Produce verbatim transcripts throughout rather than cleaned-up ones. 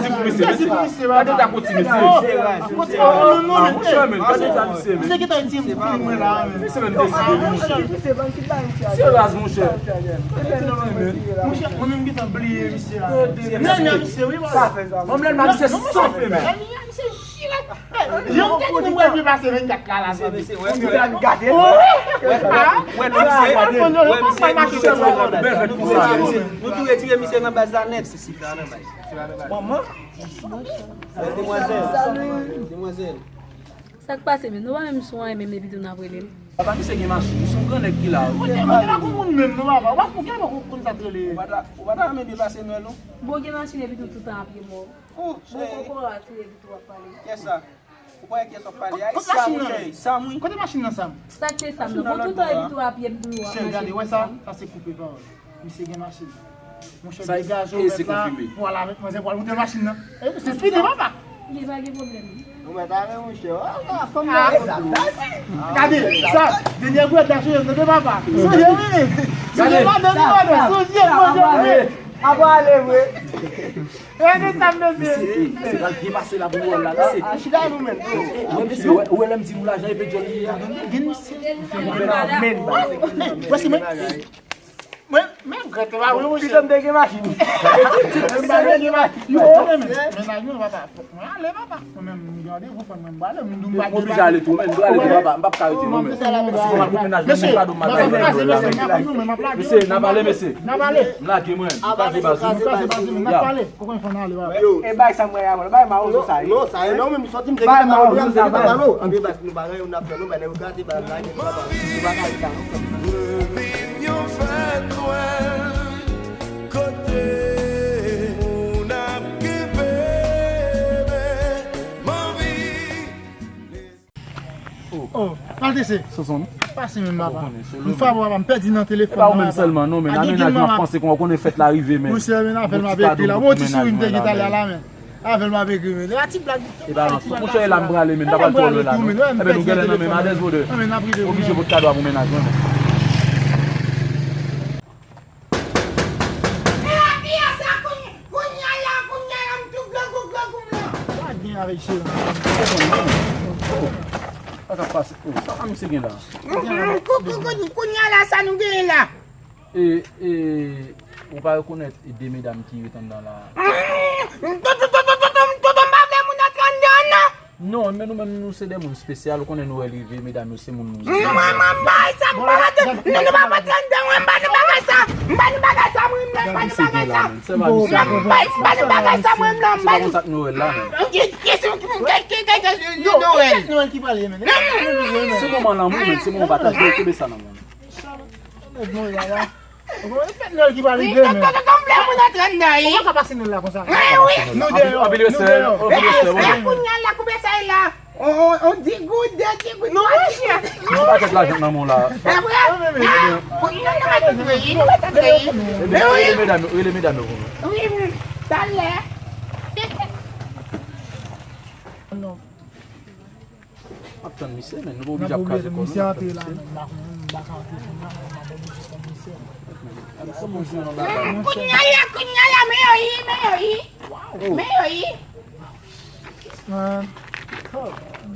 sezi pou misye, mesye. Gade ta kontinye, mesye. Ah, monchè, men, gade ta misye, men. Misye menm deside, wi, monchè. Se raz, monchè. Monchè, mwen menm gentan bliye misye la. Nèg la misye, wi, baba. Mwen menm la misye san fè, men. Jan w tande mwen pi pase vennkat la, la, sa. Misye, misye, wè, wè, wè, wè, misye, wè, misye, misye, misye, misye, nou tou retire misye nan baz la nèt. Manman. Demwazèl. Demwazèl. Sa k pase menm? Nou pa menm sou anyen menm epi tou n ap rele m. Papa, misye gen machin, misye yon gran nèg ki la. Mwen te, mwen te la pou moun menm, non, papa. Ou pa, ou gen lè ou konn sa t rele. Ou pa ta, ou pa ta renmen byen pase Nwèl, non? Bon, gen machin epi tou, tout tan ap ye mò. Oh, bon, cheri. Kòkòrat ou epi tou w ap pale. Kiyès sa? Ou pa wè kiyès w ap pale a? Kot, kot machin nan? Sam, wi. Kote machin nan, Sam? Sa k te Sam nan? Bon, tout tan epi tou w ap ye epi tou w ap mache. Cheri, gade, wè sa? Sa se koupe pawòl. Misye gen machin. Monchè, degaje w mèt la pou al avèk manzè pou al moute machin nan. E, se fini, papa. Li pa gen pwoblèm. Ou mèt ale, monchè. Ah, fanm nan. Gade, sa, dènyè gwèt la, cheri, tande, papa. Sonje, wi. Sonje, madan, wi, madan. Sonje, sonje, wi. Apa ale, wi. Gade sa, mesye. Mesye, se pral byen pase la pou nou wè la, mesye. Ah, chita nou menm. Wè, mesye, wè, wè, lè m di nou lajan, epi djòl li ye a. Vin, mesye. Vin, mesye. Vin, mesye. Mwen, men m grate pa vre, monchè. Pito m te gen machin. Men m pa te gen machin. Yo, men, men, mennaj mwen, papa. Mwen ale, papa. Mwen menm, m gen randevou, fò mwen m prale, m di m pa gen machin. Ou oblije ale tou, men, m prale tou, papa. M p ap ka rete, non, men. Paske pou m al pou mennaj mwen, m gen kado m al bay mennaj mwen la, men. Mesye, n ap ale, mesye. N ap ale. M lage mwen. M kraze baz mwen. N ap pale. Ou konn fò n ale, papa. E bay sa mwen a, bay mawozo sa, non, sa e non, men m sòti, m te gen mawozo sa, bay. Anpil baz nou pa gen, nou ap fè, nou bay nèg yo kraze baz la, nou pa ka rete la, non. Revin yon fèt Nwèl kote moun ap kenbe men m anvi. Oh, Maltese. Sonson. Pase menm papa. M fè papa m pèdi nan telefòn. E pa ou menm sèlman non, men a mennaj mwen ap panse kon ou konnen fèt la rive, men. Monchè, men afè m ap ekri la. Bon, ti souri m te gentan la la, men. Avè l m ap ekri, men. A ti blag. E pa nan son. Monchè, e la m prale, men. M pa pral twò lwen la, non. Enben, nou genlè nan menm, a dèz vo de. Oblije pot kado a pou mennaj mwen, men. E la ki a sa kounye, kounye a la, kounye a la, m tou grangou, grangou m lan. Sa gen avèk Cheri? Sa k ap pase? Oh, sa misye gen la? Kounye a la, sa nou genyen la? E, e, ou pa rekonèt de medam ki ret anndan la? Tonton, tonton, tonton, tonton, m pa vle moun antre anndan an, non. Non, men nou menm, nou se de moun espesyal. Ou konnen Nwèl rive, medam yo se moun nou ye. Mwen, mwen, mwen, bay sa, m pa antre. Nou, nou pa antre anndan, mwen, m pa nan bagay sa. M pa nan bagay sa, mwen, m pa nan bagay sa. M pa, m pa nan bagay sa, mwen, m pa nan. Se pa konsa k Nwèl la, men. Ki, ki, ki, ki, ki, ki, ki, ki, Nwèl? Nwèl ki pale, men. Se moman lanmou, men. Se moman pataje, kenbe sa nan men. Nèg mwen la, la. Ou konprann? Fèt Nwèl ki pral rive, men. Tonton, tonton, m vle moun antre anndan, wi. Ou pa ka pase Nwèl la konsa. Wi, wi. Nou deyò. Anpil respè, anpil respè, bon. E kounye a la, koupe sa e la. On, on, on di goud, de ti goud. Non, monchè. Nou pa kèt lajan nan men w la. E vre? Non, non, non, non, non. Rele medam yo, rele medam yo pou nou. Wi, wi. Talè. Non. M ap tann misye, men nou pa oblije ap kraze kò nou. Misye antre la, men m pa konn, m pa ka antre kounye a, men m ap oblije tann misye. Kounye a la, kounye a la, men yo ye, men yo ye. Men yo ye.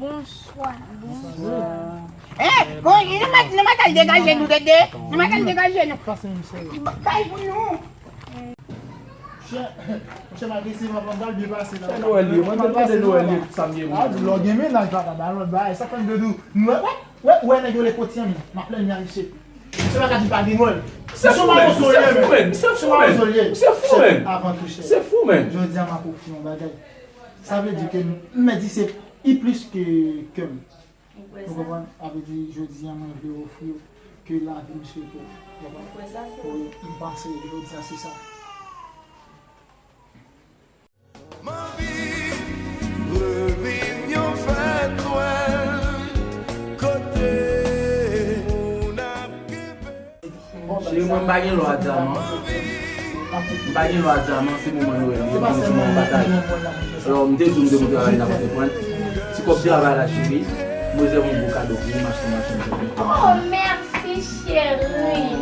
Bonswa. Bonswa. Eh, bon, nou mèt, nou mèt al degaje nou, Dede. Nou mèt al degaje nou. Bay pou nou. Monchè, monchè, malgre se papa m pral byen pase la. Se Nwèl li ye. Mwen te tande Nwèl li ye, tout sa m gen pou mwen. A, lè w gen mennaj, papa, ba lòt bagay. Sa fè m te di w, Nwèl, wè, wè, wè, nèg yo le kote an, men. M ap plènye a misye. Misye pa ka di pa gen Nwèl. Se fou, men. Misye fou, men. Misye fou, men. Misye fou, men. Avan tou, chè. Se fou, men. Jodi a, m ap ofri yon bagay. Sa vle di ke m, m di se, li plis ke, ke m. Ou konprann? Sa vle di, jodi a, mwen vle ofri w ke lavi m sou epòl. Ou konprann? Ou kwè sa, cheri? Wi, m panse jodi a se sa. M anvi revin yon fèt Nwèl kote moun ap kenbe. Cheri mwen, m pa gen lò a dyaman. M pa gen lò a dyaman, se moman Nwèl li ye, m vin di mwen pataje. Alò, m te di w m te konn travay la Pòtoprens. Ti kòb travay la, cheri, m rezève yon gwo kado pou ou, m achte yon machin pou ou. Oh, mèsi, cheri.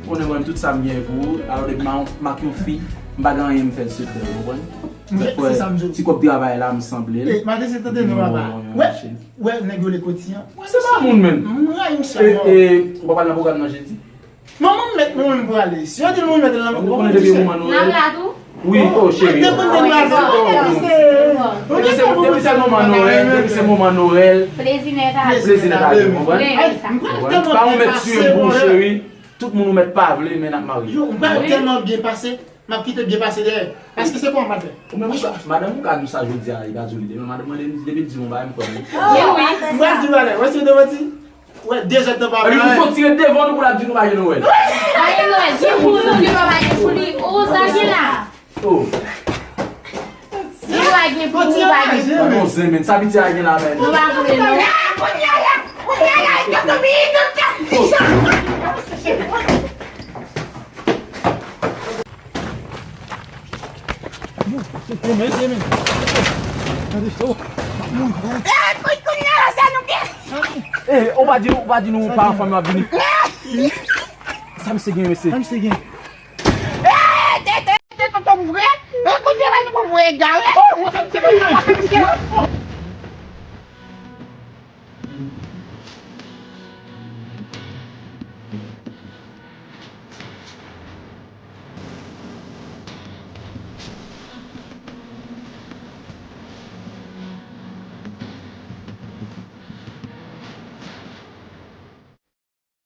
Konnen mwen, tout sa m gen pou ou. Alò, depi m ak yon fi, m pa gen anyen m fè l sekrè, ou konprann? Ti kòb travay la, m sanble l. Maltese, tande non, papa. Wè, wè, nèg yo le kote an. Mwen se pa moun, menm. M rayi misye. E, e, ou pa pral nan pwogram nan jedi? Non, mwen mèt, mwen mèt prale. Si yo di mwen mèt nan pwogram, mwen di chè. N ap la tou? Wi, oh, cheri. Depi se, depi se moman Nwèl, depi se moman Nwèl. Plezi nèt ale. Plezi nèt ale, ou konprann? Wi, sa. Pa yon mèt tiye m pou cheri. Tout moun ou mèt pa vle, men n ap marye. Yo, m pral tèlman byen pase. M ap kite byen pase dèyè. Paske se kòman m ap fè? Ou menm, madanm ou ka di w sa jodi a, li pa di w li demen. Madanm mwen, depi, depi l di m yon bagay, m kwè l. Wi, wi. M pral di w bagay. Wè si w te manti. Wè, de zèdtan pa vle. Epi pou kontinye devan nou pou l ap di nou pa gen Nwèl. Pa gen Nwèl. Di pou nou, li pa gen pou li. O, sa gen la. Oh. Li pa gen pou nou, pa gen pou nou. Sa piti a gen la, men. Nou pa vle, non. Kounye a la, kounye a la, tonton Miyito, tonton. Eh, ou pa di, ou pa di nou pa anfòm yo ap vini. Sa misye gen, mesye? Sa misye gen? Eh, te, te, te, tonton m vre. Ekoute, mwen, nou pou voye gare.